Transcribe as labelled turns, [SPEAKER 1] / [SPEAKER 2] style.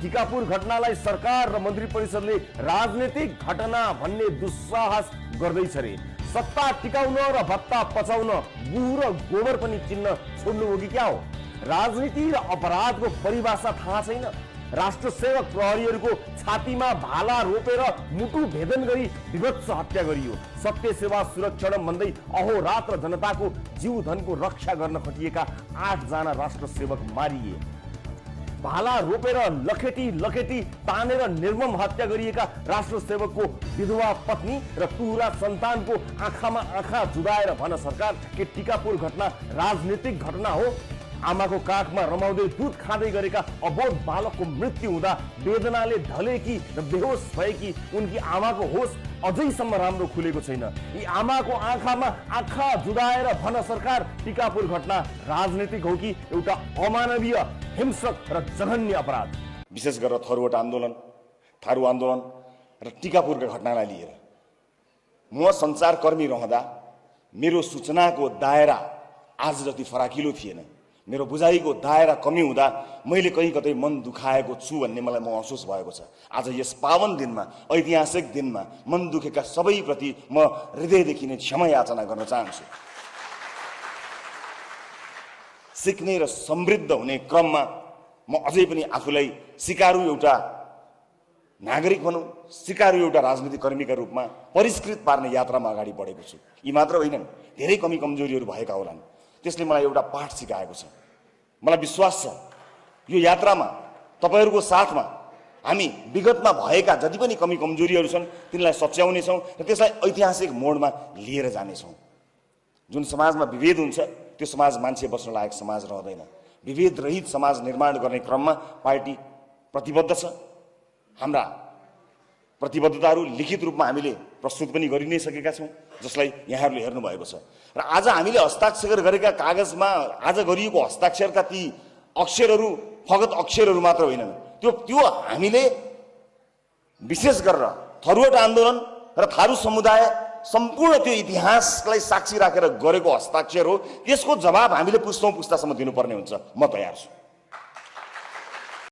[SPEAKER 1] टिकापुर घटनालाई सरकार र मन्त्री परिषदले राजनीतिक घटना भन्ने दुस्साहस गर्दैछ रे। सत्ता टिकाउन र भत्ता पचाउन गुहु र गोबर पनि चिन्न छोड्नु हो कि क्या हो? राजनीति र अपराधको परिभाषा थाहा छैन। राष्ट्र सेवक प्रहरीहरूको छातीमा भाला रोपेर मुटु भेदन गरी विभत्स हत्या गरियो। सत्य सेवा सुरक्षण भन्दै अहोरात्र जनताको जीव धनको रक्षा गर्न खटिएका 8 जना राष्ट्र सेवक मारिए। भाला रोपेर लखेटी तानेर निर्मम हत्या गरिएका राष्ट्र सेवकको विधवा पत्नी र तुहुरा सन्तानको आँखामा आँखा जुदाएर भन सरकार के टिकापुर घटना राजनीतिक घटना हो? आमाको काखमा रमाउँदै दुध खाँदै गरेका अबोध बालकको मृत्यु हुँदा वेदनाले ढलेकी र बेहोस भएकी उनकी आमाको होस अझैसम्म राम्रो खुलेको छैन। यी आमाको आँखामा आँखा जुदाएर भन सरकार टिकापुर घटना राजनीतिक हो कि एउटा अमानवीय हिंसक र जघन्य अपराध?
[SPEAKER 2] विशेष गरेर थारू आन्दोलन र टिकापुरका घटनालाई लिएर म सञ्चारकर्मी रहँदा मेरो सूचनाको दायरा आज जति फराकिलो थिएन। मेरो बुझाइको दायरा कमी हुँदा मैले कहीँ कतै मन दुखाएको छु भन्ने मलाई महसुस भएको छ। आज यस पावन दिनमा, ऐतिहासिक दिनमा मन दुखेका सबैप्रति म हृदयदेखि नै क्षमा याचना गर्न चाहन्छु। सिक्ने र समृद्ध हुने क्रममा म अझै पनि आफूलाई सिकारु एउटा नागरिक भनौँ, सिकारु एउटा राजनीतिक कर्मीका रूपमा परिष्कृत पार्ने यात्रामा अगाडि बढेको छु। यी मात्र होइनन्, धेरै कमी कमजोरीहरू भएका होलान्। त्यसले मलाई एउटा पाठ सिकाएको छ। मलाई विश्वास छ यो यात्रामा तपाईहरूको साथमा हामी विगतमा भएका जति पनि कमी कमजोरीहरू छन् तिनलाई सच्याउनेछौँ र त्यसलाई ऐतिहासिक मोडमा लिएर जानेछौँ। जुन समाजमा विभेद हुन्छ त्यो समाज मान्छे बस्न लायक समाज रहँदैन। विभेद रहित समाज निर्माण गर्ने क्रममा पार्टी प्रतिबद्ध छ। हाम्रा प्रतिबद्धताहरू लिखित रूपमा हामीले प्रस्तुत पनि गरि नै सकेका छौँ, जसलाई यहाँहरूले हेर्नुभएको छ। र आज हामीले हस्ताक्षर गरेका कागजमा आज गरिएको हस्ताक्षरका ती अक्षरहरू फगत अक्षरहरू मात्र होइनन्। त्यो हामीले विशेष गरेर थरुवाट आन्दोलन र थारू समुदाय सम्पूर्ण त्यो इतिहासलाई साक्षी राखेर गरेको हस्ताक्षर हो। त्यसको जवाब हामीले पुस्तौँ पुस्तासम्म दिनुपर्ने हुन्छ। म तयार छु।